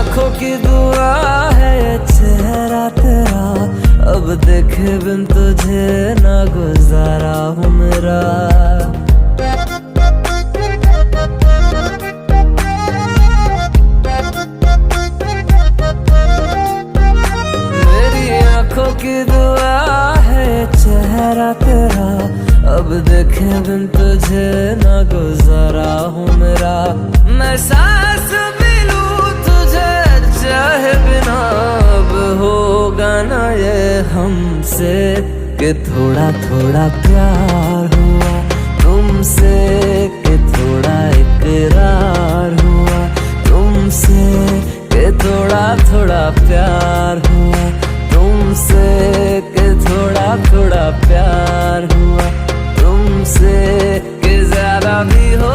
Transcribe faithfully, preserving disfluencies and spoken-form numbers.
आंखों की दुआ है ये चेहरा तेरा, अब देखे बिन तुझे ना गुजारा हूँ मेरा। मेरी आंखों की दुआ है चेहरा तेरा, अब देखे बिन तुझे ना गुजारा हूँ मेरा। मैं सांस भी लूँ तुझे चाहे बिना, अब होगा ना ये हमसे कि थोड़ा थोड़ा प्यार हुआ तुमसे, कि